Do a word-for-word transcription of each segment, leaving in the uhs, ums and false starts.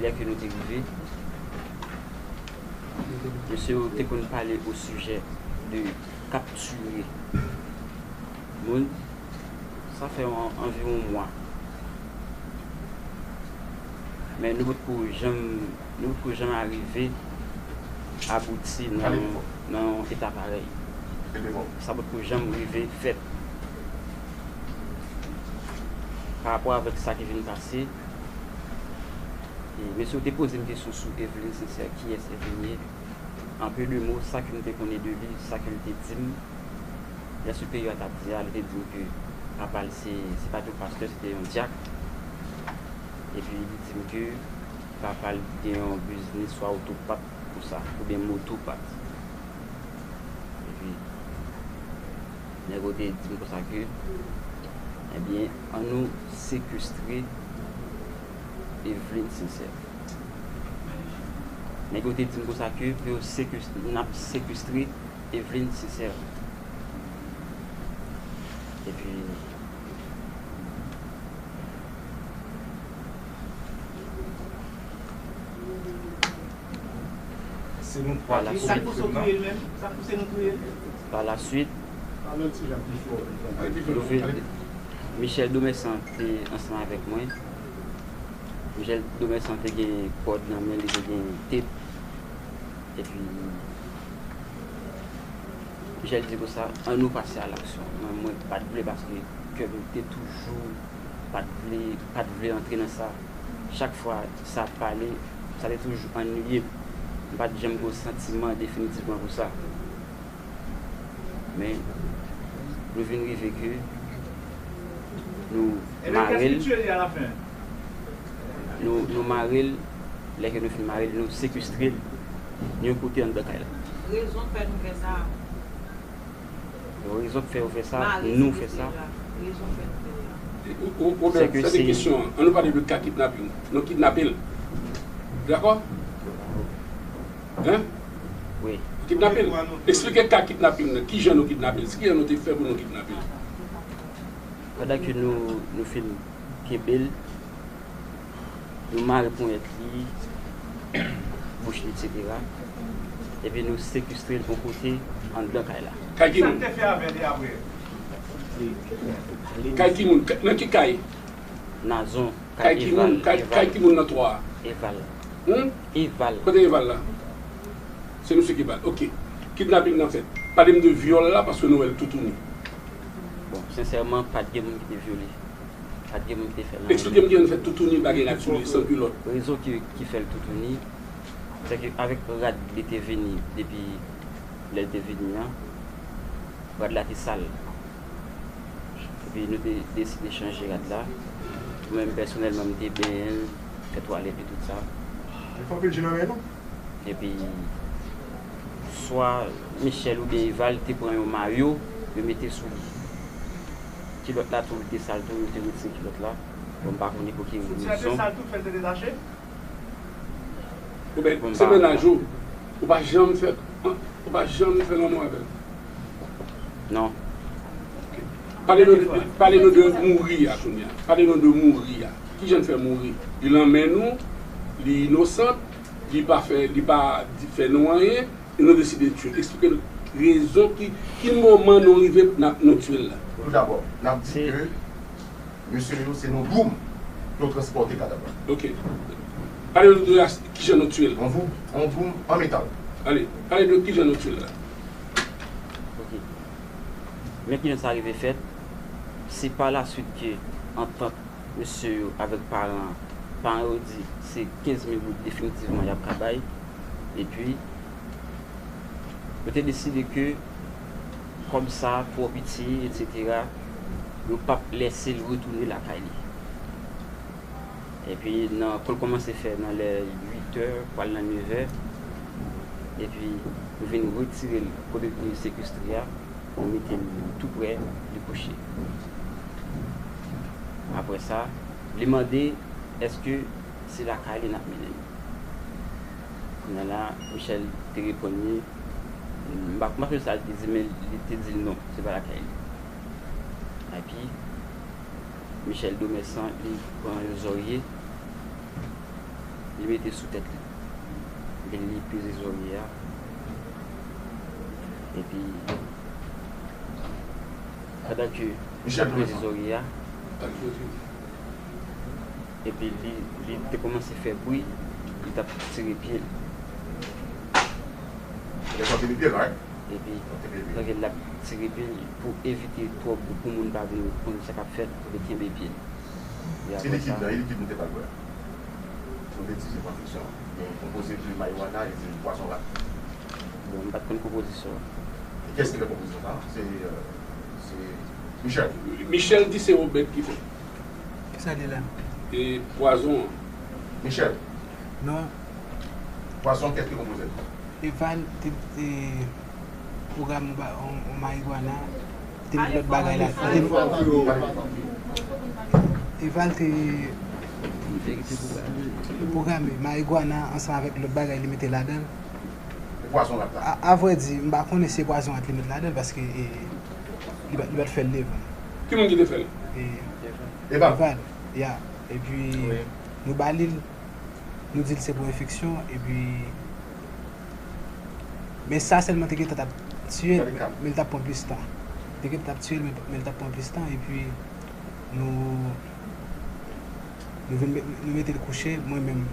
Ke nou te rive, mesye yo te konn pale o sijè de kaptire moun. Sa fè an- anviwon mwa. Men nou potko janm, nou potko janm arive abouti nan, nan yon eta parèy. Sa potko janm rive fèt. Pa rapò avèk sa ki vin pase, e mesye yo te poze m kesyon sou Eveline Sincère, kiyès Eveline ye. An peu de mots, sa ke m te konnen de li, sa ke l te di m, lè siperyè a t ap di a, li te di m ke papa l se, se pa t yon pastè, se te yon dyak. Epi li di m ke papa l gen yon biznis swa otopat konsa, oubyen motopat. Epi nèg yo te di m konsa ke, ebyen, ann nou sekestre Eveline Sincère. Nèg yo te di m konsa ke pou yo sekes- n ap sekestre Eveline Sincère. Epi Se nou twa ki komet krim nan. Pa la swit, Michel Domersan te ansanm avèk mwen. Michel Domersan te gen kòd nan men li, te gen tep. Epi Michel di konsa, ann nou pase a laksyon. Mwen, mwen pa t vle paske kè m te toujou pa t vle, pa t vle antre nan sa. Chak fwa sa ap pale, sa te toujou annuiye m. M pa t janm gen yon santiman definitivman pou sa. Men, nou vin rive ke nou mare l. Nou, nou mare l, lè ke nou fin mare l, nou sekestre l nan yon kote anndan kay la. Rezon k fè nou fè sa. Rezon k fè yo fè sa, nou fè sa. Robert, sa se kesyon an. Ann nou pale de ka kidnaping. Nou kidnape l. Dakò? Hein? Wi. Kidnape l. Eksplike ka kidnaping nan. Kijan nou kidnape l? Kijan nou te fè pou nou kidnape l? Pandan ke nou, nou fin kenbe l, nou mare ponyèt li, bouch li, etsetera. Epi nou sekestre l yon kote anndan kay la. Kay ki moun? Kay ki moun? Nan ki kay? Nazon. Kay ki moun? Kay ki moun nan twa a? Eval. Hmm? Eval. Kote Eval la? Se misye ki ba l. Ok. Kidnaping nan fèt. Pale m de vyòl la paske nou wè l toutouni. Bon, sensèman, pa t gen moun ki te vyole. Pa t gen moun ki te fè l anyen. Eksplike m kijan nou fè toutouni bagay la sou li, san kilòt. Rezon ki, ki fè l toutouni, se ke avèk rad li te vini depi lè l te vini an, rad la te sal. Epi nou te deside chanje rad la. Mwen menm pèsonèlman, m te benyen l, fè twalèt li, tout sa. Li fè anpil ji nan men nou. Epi, swa Michel oubyen Eval te pran yon mayo, yo mete sou li. Kilòt la tou, li te sal tou, yo te retire kilòt la. Bon, m pa konnen pou ki rezon. Soutyen an te sal tou, fè l te detache? Oubyen, se mennaj ou, ou pa janm fè, ou pa janm fè lanmou avè l? Non. Pale nou, pale nou de mouri a kounye a. Pale nou de mouri a. Kijan l fè mouri? Li nan men nou, li inosan, li pa fè, li pa di, fè nou anyen, e nou deside tiye l. Eksplike nou rezon ki, ki moman nou rive n ap, nou tiye l la. Toudabò, n ap di ke mesye yo se nan Doum yo transpòte kadav la. Ok. Pale nou de kijan nou tiye l. An Doum, an Doum, an metal. Ale, pale de kijan nou tiye l la. Ok. Men kijan sa rive fèt, se pa laswit ke antant mesye yo avèk paran an, paran yo di se kenz mil goud definitivman y ap ka bay. Epi, yo te deside ke kòb sa twò piti, etsetera, yo p ap lèse l retounen lakay li. Epi, nan, kou l kòmanse fè nan lè uit è, pral nan nèf è, epi, nou vin retire l kote l te sekestre a, nou mete l tou prè li kouche. Apre sa, li mande èske se lakay li n ap mennen l. Kounye a la, Michel te reponn li, m pa, m pa sonje sa l te di, men li te di l non, se pa lakay li. Epi, Michel Domersan, li pran yon zòrye, Li mete sou tèt li. Epi li peze zòrye a. Epi, pandan ke li t ap peze zòrye a, epi li, li te kòmanse fè bri, li t ap tire pye l. Li t ap tire pye l, right? Epi, pandan l ap tire pye l, pou evite twòp pou moun pa vin konn sa k ap fèt, li kenbe pye l. E apre sa, e likid nou te ba l bwè? Nou te di se pran fiksyon. Men konpoze de marijuana e de pwazon rat. Bon, m pa t konn konpozisyon an. E kiyès ki fè konpozisyon sa a? Se, euh, se Michel. Michel di se Obed ki fè. Kisa li la? E pwazon an. Michel. Non. Pwazon, kiyès ki konpoze l? Eval te, te pwograme yon ba-, yon, yon marijuana, te met lòt bagay la. Te, Eval te pwograme marijuana ansanm avèk lòt bagay li mete ladan l. E pwazon rat la? A, a vrè di, m pa konnen si se pwazon rat li met ladan l, paske, e, li pa, li pa t fè l devan. Ki moun ki te fè l? E, Eval. Eval, ya. Epi, nou ba li l, nou di l se pou enfeksyon, epi, men sa sèlman te gentan t ap tiye l, men l t ap pran plis tan. Te gentan t ap tiye l, men, men l t ap pran plis tan, epi nou, nou vin met, nou mete l kouche, mwen menm,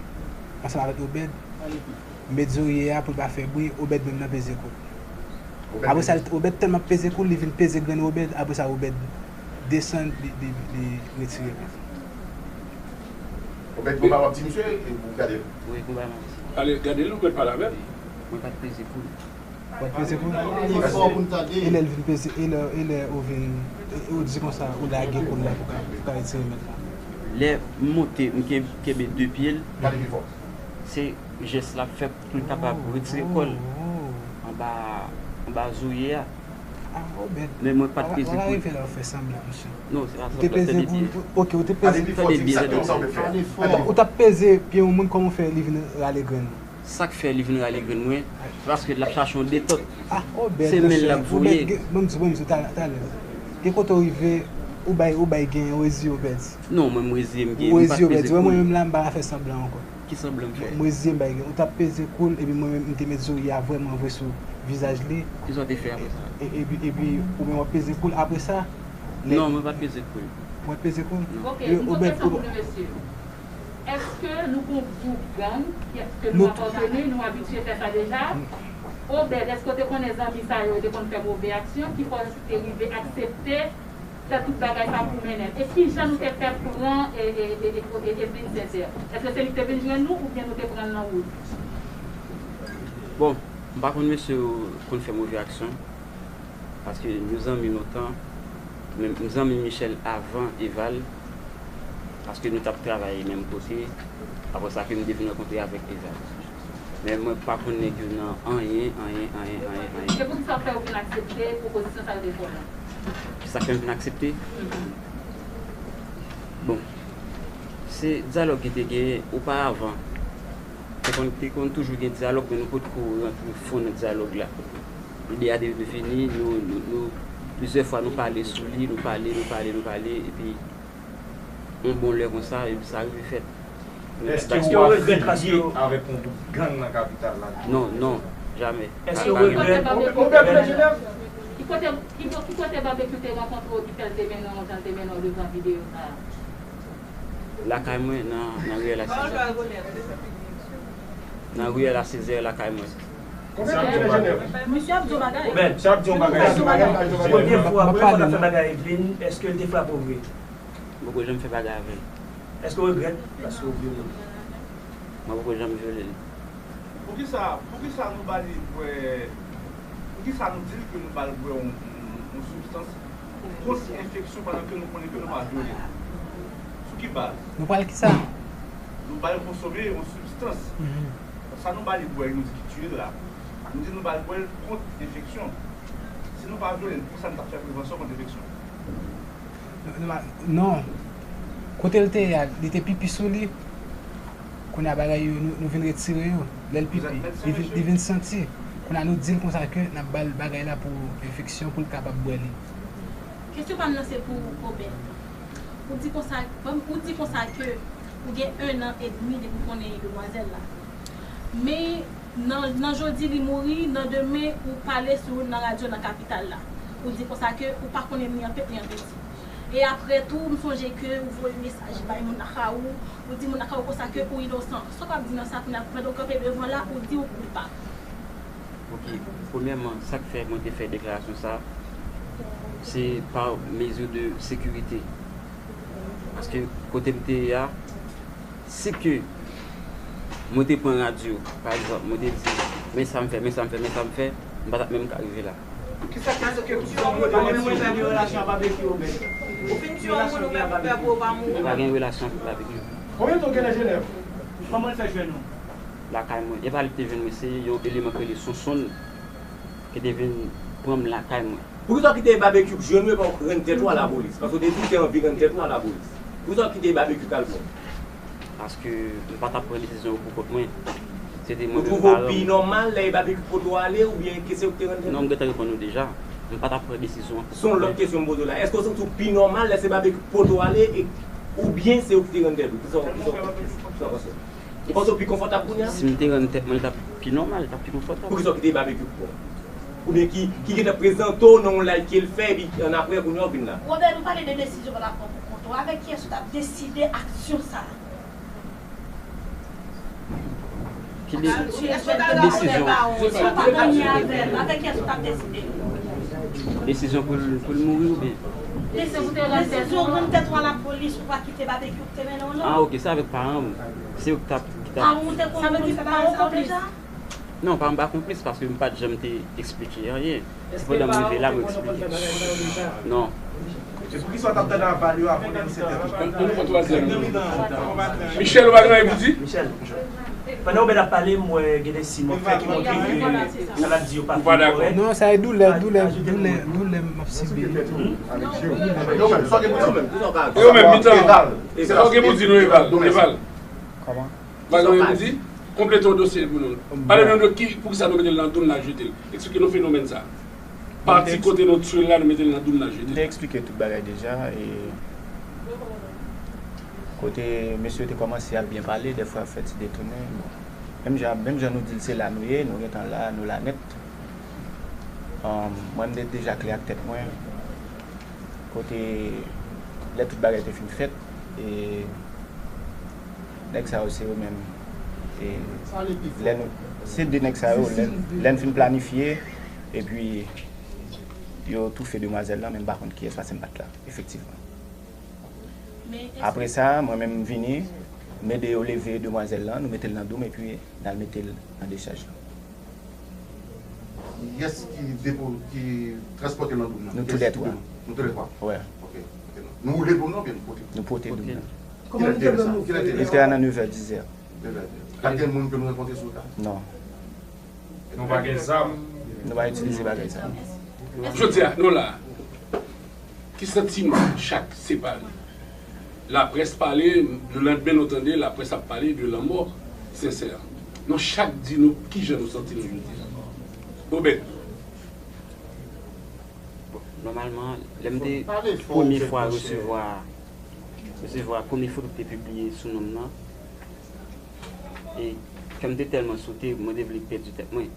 ansanm avèk Obed, m met zòrye a pou l pa fè bri, Obed menm nan peze kou l. Apre sa, Obed tèlman ap peze kou l, li vin peze grenn Obed, apre sa, Obed desann, li, li, li retire pye l. Obed, gon bagay w ap di misye, e ou gade l? Wi, gon bagay m ap di. Ale, gade l, ou mèt pale avè l. Mwen pa t peze kou l. Ou pa t peze kou l? E lè l vin peze, e lè, e lè ou vin, e ou di konsa, ou lage kou l la pou ka, pou ka retire men l la. Lè m monte, m ken-, kenbe de pye l. Pale pi fò. Se jès l ap fè pou l kapab retire kò l anba, anba zòrye a. Ah, Obed. Men mwen pa t peze kou l. Ou pa rive la, ou fè sanblan, mesye. Non, se pa sanblan, tande byen. Ou te peze kou l, ok, ou te peze. Tande byen, tande byen. Ou t ap peze pye yon moun, kòman w fè li vin rale grenn ou? Sa k fè li vin rale grenn mwen, se paske l ap chache yon detant. Ah, Obed, mesye. Se men l l ap voye. Obed, bon, m di, bon, m di, talè, talè. Gen kote w rive, ou bay, ou bay gen, ou reziye, Obed. Non, mwen, m reziye, m gen, m pa t peze kou l. Ou reziye, Obed. Wè, mwen menm la, m pa ka fè sanblan ankò. Ki sanblan m fè? Mwen, mwen reziye m bay gen. Ou t ap peze kou l, epi mwen menm, m te met zòrye a vrèman vre sou vizaj li. Kisa w te fè apre sa? E, epi, epi, ou menm w ap peze kou l. Apre sa, lè... Non, mwen pa t peze kou l. Ou pa t peze kou l? Non. Ok, m gen yon kesyon pou nou, mesye. Èske nou gon gwoup gang ke nou apateni, nou abitye fè sa deja? Obed, èske w te konnen zanmi sa yo te konn fè move aksyon ki fè w te rive aksepte fè tout bagay sa pou mennen l? E kijan nou te fè pran e, e, e, e, e, Evelyne Sincère? Èske se li ki te vin jwenn nou oubyen nou te pran l nan wout? Bon, m pa konn mesye yo konn fè move aksyon, paske nou zanmi lontan, men m zanmi Michel avan Eval, paske nou t ap travay menm kote, apre sa ke m te vin rankontre avèk Eval. Men mwen pa konn nèg yo nan anyen, anyen, anyen, anyen, anyen. E poukisa w fè w vin aksepte pwopozisyon sa yo te fè w la? Kisa k fè m vin aksepte? Mhm. Bon, se dyalòg ki te genyen oparavan. Te konn, te konn toujou gen dyalòg, men nou potko rantre fon nan dyalòg la. Ide a te vini, nou, nou, nou, plizyè fwa nou pale sou li, nou pale, nou pale, nou pale, epi yon bon lè konsa, epi sa rive fèt. Èske w afilye avèk yon gwoup gang nan kapital la? Non, non, jamè. Èske w regrèt? Ki kote, ki, ki kote Babekyou te rankontre w ki fè l te mennen w jan l te mennen w devan videyo sa a? Lakay mwen, nan, nan riyèl a Sezè. Nan riyèl a Sezè, lakay mwen. Misye ap di yon bagay. Obed, misye ap di yon bagay. Premye fwa, premye fwa l ap fè bagay Evelyne, èske l te frape w vre? Mwen poko janm fè bagay avè l. Èske w regrèt paske w vyole l? Mwen poko janm vyole l. Poukisa, poukisa nou ba li bwè, poukisa nou di l ke nou ba l bwè yon, yon, yon sibstans kont enfeksyon pandan ke nou konnen ke nou pa vyole l? Sou ki baz? Nou ba l kisa? Nou ba l konsome yon sibstans. Mhm. Sa nou ba li bwè, nou di ki tiye l la. Nou di nou ba l bwè l kont enfeksyon. Si nou pa vyole l, poukisa nou t ap fè prevansyon kont enfeksyon? Non, non, non. Kote l te ye a, li te pipi sou li. Kounye a bagay yo, nou, nou vin retire yo. Lè l pipi, li vin, li vin santi. Kounye a nou di l konsa ke n ap ba l bagay la pou enfeksyon, pou l kapab bwè li. Kesyon pa m nan se pou Obed. Ou di konsa, bon, ou di konsa ke Ou gen en an edmi depi w konnen demwazèl la. Men nan, nan jodi li mouri, nan demen ou pale sou nan radyo nan kapital la. Ou di konsa ke ou pa konnen ni an peti ni an peti. E apre tou, m sonje ke ou voye mesaj bay moun lakay ou, ou di moun lakay ou konsa ke ou inosan. Sa w ap di nan sa kounye a, pandan w kanpe devan la, ou di ou koupab. Ok, premyèman, sa k fè mwen te fè deklarasyon sa, se pa mezi de sekirite. Paske kote m te ye a, si ke mwen te pran radyo, pa egzanp, mwen te di, men sa m fè, men sa m fè, men sa m fè, m pa t ap menm ka rive la. Kisa k fè ke tout sa w yo pa menm relasyon ak Babekyou, Obed? Ou fin tiye yon moun ou menm ou pè pou yo pa mouri. M pa gen relasyon avèk Babekyou. Konbyen tan w gen nan Jenèv? Kòman l fè jwenn ou? Lakay mwen. E pa li ki te jwenn mwen, se yon eleman ki rele Sonsonn ki te vin pran m lakay mwen. Poukisa w kite Babekyou jwenn ou epi w rann tèt ou a lapolis? Paske w te di w te anvi rann tèt ou a lapolis. Poukisa w kite Babekyou t al pran w? Paske m pa t ap pran desizyon yo pou kont mwen. Se te mwen menm paran m. Ou twouve w pi nòmal lè e Babekyou k pote w ale oubyen ke se ou ki te rann tèt ou? Non, m gentan reponn ou deja. M pa t ap pran desizyon an pou kont mwen. Se yon lòt kesyon m poze w la. Èske w santi w pi nòmal lè se Babekyou k pote w ale e oubyen se ou ki te rann tèt ou? Kisa w kisa w kisa w panse? Ou panse w pi konfòtab kounye a? Si m te rann tèt mwen, li t ap pi nòmal, li t ap pi konfòtab. Poukisa w kite Babekyou k pran w? Oubyen ki ki gentan prezante w nan yon live ke l fè epi annapre kounye a w vin la? Robert, nou pale de desizyon w pa t ap pran pou kont ou. Avèk kiyès ou t ap deside aksyon sa a? Ki de, ki desizyon? Si w pa t anyen avè l, avèk kiyès ou t ap deside? Desizyon pou l pou l mouri oubyen? Desizyon pou te rann tèt ou a lapolis, ou pa kite Babekyou ki te mennen w non. Ah ok, se avèk paran m. Se yo ki t ap ki t ap. Paran w te konn konn fè bagay sa yo deja? Non, paran m pa konplis paske m pa t janm te eksplike anyen. Se pandan m rive la mwen eksplike. Non. E poukisa w t ap tande aval yo avan w denonse tèt ou? Ann nou pran twazyèm. Michel, ou pa gen anyen pou di? Michel, pandan Obed ap pale, m wè gen de siy m wè ki montre ke sa l ap di yo pa fin kòrèk. Non, sa e doulè, doulè, doulè, doulè m ap sibi. Yo menm, sa w gen pou di? Yo menm, mitan. Sa w gen pou di nou, Eval? Eval. Kòman? Bagay yo di, konplete yon dosye pou nou. Pale nou de ki, poukisa nou mete l nan doum n al jete l. Eksplike nou fenomèn sa. Pati kote nou tiye l la, nou mete l nan doum n al jete l. M te eksplike tout bagay deja. E kote mesye yo te kòmanse ap byen pale, dèfwa yo fè ti detounen. Bon. Menm jan, menm jan nou di l se la nou ye, nou gentan la, nou la nèt. Mwen, m te deja klè ak tèt mwen. Kote, lè tout bagay te fin fèt, e nèg sa yo se yo menm. E lè nou, se de nèg sa yo, lè, lè n fin planifye, epi yo toufe demwazèl lan, men m pa konn kiyès, paske m pa t la, efektivman. Apre sa, mwen menm m vini, m ede yo leve demwazèl lan, nou mete l nan doum, epi n al mete l nan dechaj lan. Kiyès ki depo, ki transpòte l nan doum nan? Nou toulètwa. Nou toulètwa? Wi. Ok. Nou woule doum nan oubyen nou pote? Nou pote doum nan. Kilè te ye sa? Kilè te ye sa? Li te a nan nevè, dizè. Nevè, dizè. Pa t gen moun ke nou rankontre sou wout la? Non. Nou pa gen zam? Nou pa itilize bagay sa. Jodi a, nou la. Ki santiman chak separe? Laprès pale, le landmen nou tande laprès ap pale de lanmò Sensè. Nou chak di nou kijan nou santi nou jodi a. Obed. Bon, nòmalman, lè m te premye fwa resevwa resevwa premye foto ki te pibliye sou non m nan, e kè m te tèlman sote, mwen te vle pèdi tèt mwen.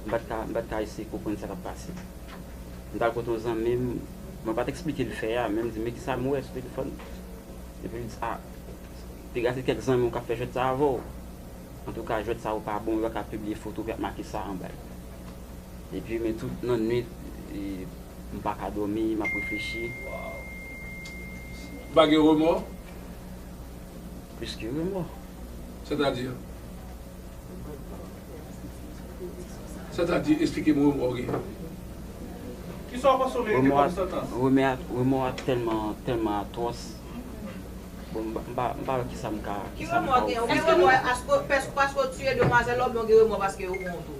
M pa t ka, m pa t ka eseye konprann sa k ap pase. M t al kote yon zanmi m, mwen pa t eksplike l fè a, men m di, men kisa m wè sou telefòn? Epi l di, a, piga se kèk zanmi w k ap fè jwèt sa avè w. Antouka, jwèt sa yo pa bon, yo pa ka pibliye foto pou y ap make sa anba l. Epi, men tout nan nwit, e, m pa ka dòmi, m ap reflechi. Ou pa gen remò? Plis ke remò. Sètadi? Sètadi, esplike m remò w genyen. Kisa w panse w merite kòm santans? Remò a, remò a tèlman, tèlman atwòs. Bon, m pa, m pa, m pa wè kisa m ka, kisa m ka ofri. Ki remò w gen? Ou gen remò paske, paske w tiye demwazèl la oubyen w gen remò paske yo pran w tou?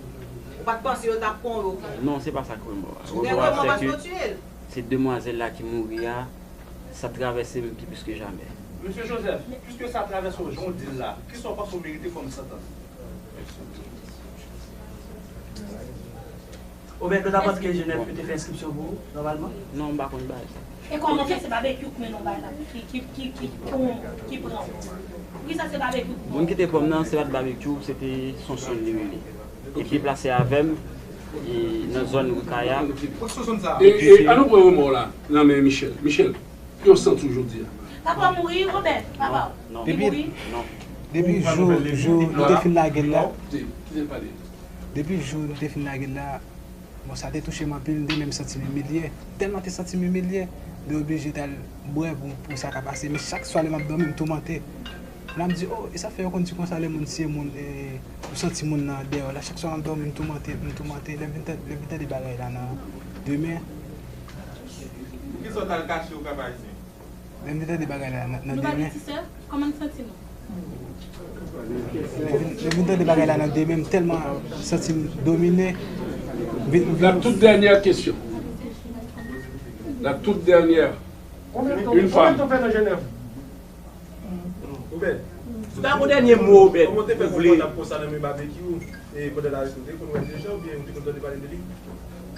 Ou pa t panse yo t ap pran w, yo pran w? Non, se pa sa k remò a. Remò a se ke se demwazèl la ki mouri a, sa travèse m pi plis ke jamè. Mesye Joseph, piske sa travèse w jan w di l la, kisa w panse w merite kòm santans? Obed, nou t ap antre Jenèf pou te fè enskripsyon pou ou, nòmalman? Non, m pa konn bagay sa. E kòman fè se Babekyou k mennen w bay la, ki, ki, ki, ki, ki pran w? Poukisa se Babekyou k pran w? Moun ki te pran m nan, se pa t Babekyou, se te Sonson li rele. Li deplase avè m, e, nan zòn Rikaya. E, e, an nou pran remò la nan men Michel. Michel, ki w santi w jodi a? Papa w mouri, Obed, papa w. Non. Li mouri? Non. Depi jou, jou nou te fin lage l la. Depi jou nou te fin lage l la, bon, sa te touche m anpil, m te menm santi m imilye. Tèlman te santi m imilye, m te oblije t al bwè pou, pou sa ka pase. Men chak swa lè m ap dòmi, m toumante. Lè m di, oh, e sa fè yo konn di konsa lè moun tiye moun, e, ou santi moun nan dèyè w la. Chak swa m ap dòmi, m toumante, m toumante. Lè m vin tande, lè m vin tande bagay la nan demen. Poukisa w t al kache ou Kap Ayisyen? Lè m vin tande bagay la nan, nan demen. Nou pa gen ti sè? Kòman n santi nou? Lè m vin, lè m vin tande bagay la nan demen, m tèlman santi m domine. M vin, m vin. La toute dernière question. La toute dernière. Une femme. Obed, si w ta gon dènye mo, Obed, kòman w te fè konfòtab konsa nan men Babekyou, e pandan l arete w, ou te konn wè l deja oubyen ou te konn tande pale de li?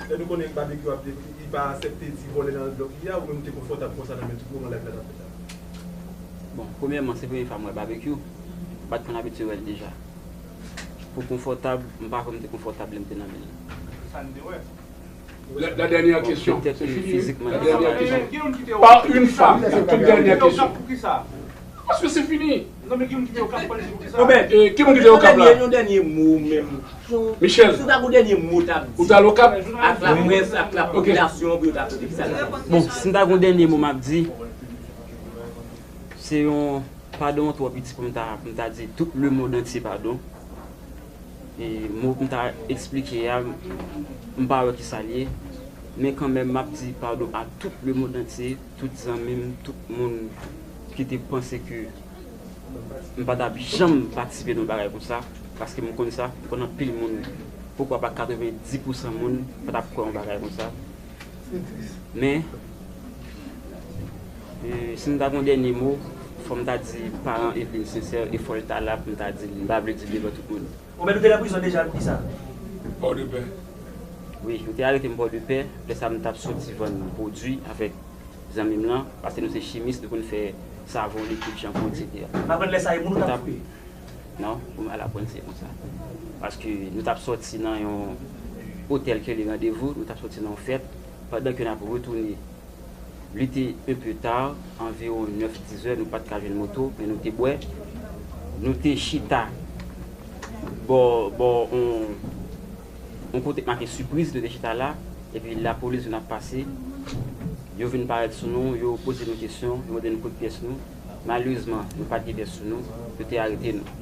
Lè nou konnen Babekyou ap, li pa aksepte ti vòlè nan blòk li a, ou menm ou te konfòtab konsa nan men tout moman live la t ap fèt la? Bon, premyèman, se premye fwa m wè Babekyou. M pa t konn abitye wè l deja. Pou konfòtab, m pa kwè m te konfòtab lè m te nan men l. Sa n te wè. La, la dernière question. C'est fini, oui. La dernière question. Par une femme. La toute dernière question. Paske se fini. Obed, e, ki moun ki te Okap la? Yon dènye mo menm. Michel. Si w ta gon dènye mo w t ap di. Ou t al Okap? Ak laprès, ak lapopilasyon, pou yo ta tande ki sa l ap di. Bon, si m ta gon dènye mo m ap di, se yon padon twò piti pou m ta, pou m ta di tout lemonn antye padon. E mo pou m ta eksplike a, m pa wè ki sa l ye. Men kanmenm, m ap di padon a tout lemonn antye, tout zanmi m, tout moun ki te panse ke m pa t ap janm patisipe nan yon bagay konsa, paske m konn sa, m konn anpil moun, poukwa pa katrevenndis pousan moun pa t ap kwè yon bagay konsa. Men, e, si m ta gon dènye mo, fò m ta di paran Eveline Sincère, e fò l ta la pou m ta di l, m pa vle di l devan tout moun. Obed, ou te nan prizon deja, poukisa? Pòdepè. Wi, yo te arete m Pòdepè. Lè sa a, m t ap soti vann pwodui avèk zanmi m lan, paske nou se chimis, nou konn fè savon, likid, chanpon, etsetera. M aprann lè sa a, e moun ou t ap fouye? Non, pou m al aprann se konsa. Paske nou t ap soti nan yon otèl ki rele Randevou, nou t ap soti nan yon fèt, pandan ke n ap retounen. Li te un peu tard, anviwon nèf, dis zè, nou pa t ka jwenn moto, men nou te bwè. Nou te chita bò, bò on, on kote k make Sipriz, nou te chita la, epi lapolis vin ap pase. Yo vin parèt sou nou, yo poze nou kesyon, yo mande nou kote pyès nou. Malerezman, nou pa t gen pyès sou nou, yo te arete nou.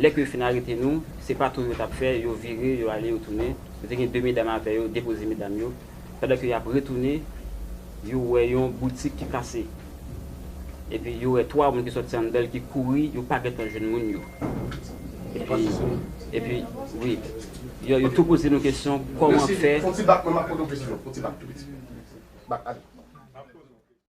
Lè ke yo fin arete nou, se pa tou yo t ap fè, yo vire, yo ale, yo tounen. Nou te gen de medam avè yo, depoze medam yo. Pandan ke y ap retounen, yo wè yon boutik ki kase. Epi yo wè twa moun ki sòti anndan l ki kouri, yo pa gentan jwenn moun yo. Epi, epi, wi, yo, yo tou poze nou kesyon, kòman fè. Fè yon ti bak, mwen m ap poze yon kesyon. Fè yon ti bak tou piti. Bak, ale.